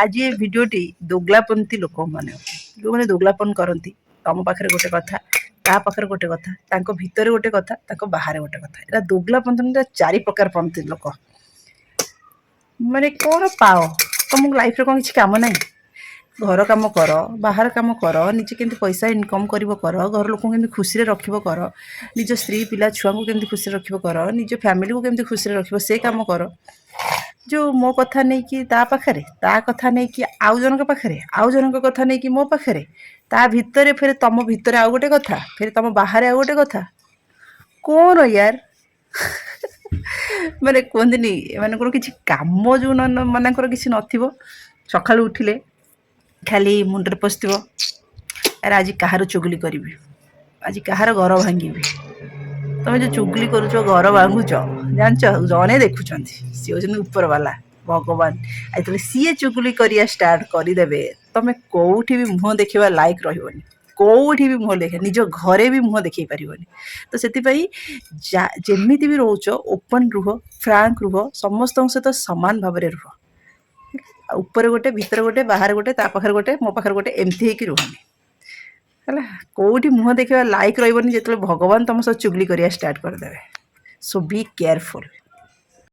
ଆଜି ଏ ଭିଡ଼ିଓଟି ଦୋଗଲାପନ୍ତି ଲୋକମାନେ, ଯେଉଁମାନେ ଦୋଗଲାପନ କରନ୍ତି, ତମ ପାଖରେ ଗୋଟେ କଥା, ତା ପାଖରେ ଗୋଟେ କଥା, ତାଙ୍କ ଭିତରେ ଗୋଟେ କଥା, ତାଙ୍କ ବାହାରେ ଗୋଟେ କଥା। ଏଇଟା ଦୋଗଲାପନ୍ତି। ଚାରି ପ୍ରକାର ପନ୍ତି ଲୋକ। ମାନେ କ'ଣ ପାଅ? ତମକୁ ଲାଇଫରେ କ'ଣ କିଛି କାମ ନାହିଁ? ଘର କାମ କର, ବାହାର କାମ କର, ନିଜେ କେମିତି ପଇସା ଇନକମ୍ କରିବ କର, ଘର ଲୋକଙ୍କୁ କେମିତି ଖୁସିରେ ରଖିବ କର, ନିଜ ସ୍ତ୍ରୀ ପିଲା ଛୁଆଙ୍କୁ କେମିତି ଖୁସିରେ ରଖିବ କର, ନିଜ ଫ୍ୟାମିଲିକୁ କେମିତି ଖୁସିରେ ରଖିବ ସେ କାମ କର। ଯେଉଁ ମୋ କଥା ନେଇକି ତା ପାଖରେ, ତା କଥା ନେଇକି ଆଉ ଜଣଙ୍କ ପାଖରେ, ଆଉ ଜଣଙ୍କ କଥା ନେଇକି ମୋ ପାଖରେ, ତା ଭିତରେ ଫେରେ ତମ ଭିତରେ ଆଉ ଗୋଟେ କଥା, ଫେରେ ତମ ବାହାରେ ଆଉ ଗୋଟେ କଥା, କ'ଣ ୟାର? ମାନେ କୁହନ୍ତିନି, ଏମାନଙ୍କର କିଛି କାମ ଯେଉଁ ମାନଙ୍କର କିଛି ନଥିବ, ସକାଳୁ ଉଠିଲେ ଖାଲି ମୁଣ୍ଡରେ ପଶିଥିବ, ଆରେ ଆଜି କାହାର ଚୁଗୁଲି କରିବି, ଆଜି କାହାର ଘର ଭାଙ୍ଗିବି। ତମେ ଯେଉଁ ଚୁଗୁଲି କରୁଛ, ଘର ଭାଙ୍ଗୁଛ, ଜାଣିଛ ଜଣେ ଦେଖୁଛନ୍ତି, ସିଏ ହେଉଛନ୍ତି ଉପରବାଲା ଭଗବାନ। ଆଉ ଯେତେବେଳେ ସିଏ ଚୁଗୁଲି କରିବା ଷ୍ଟାର୍ଟ କରିଦେବେ, ତମେ କେଉଁଠି ବି ମୁହଁ ଦେଖିବା ଲାଇକ୍ ରହିବନି। କେଉଁଠି ବି ମୁହଁ ଦେଖେ, ନିଜ ଘରେ ବି ମୁହଁ ଦେଖେଇ ପାରିବନି। ତ ସେଥିପାଇଁ ଯେମିତି ବି ରହୁଛ, ଓପନ୍ ରୁହ, ଫ୍ରାଙ୍କ ରୁହ, ସମସ୍ତଙ୍କ ସହିତ ସମାନ ଭାବରେ ରୁହ। ଆଉ ଉପରେ ଗୋଟେ, ଭିତରେ ଗୋଟେ, ବାହାରେ ଗୋଟେ, ତା ପାଖରେ ଗୋଟେ, ମୋ ପାଖରେ ଗୋଟେ, ଏମିତି ହେଇକି ରୁହନି। ହେଲା, କେଉଁଠି ମୁହଁ ଦେଖିବା ଲାଇକ୍ ରହିବନି ଯେତେବେଳେ ଭଗବାନ ତମ ସହ ଚୁଗଲି କରିବା ଷ୍ଟାର୍ଟ କରିଦେବେ। So be careful.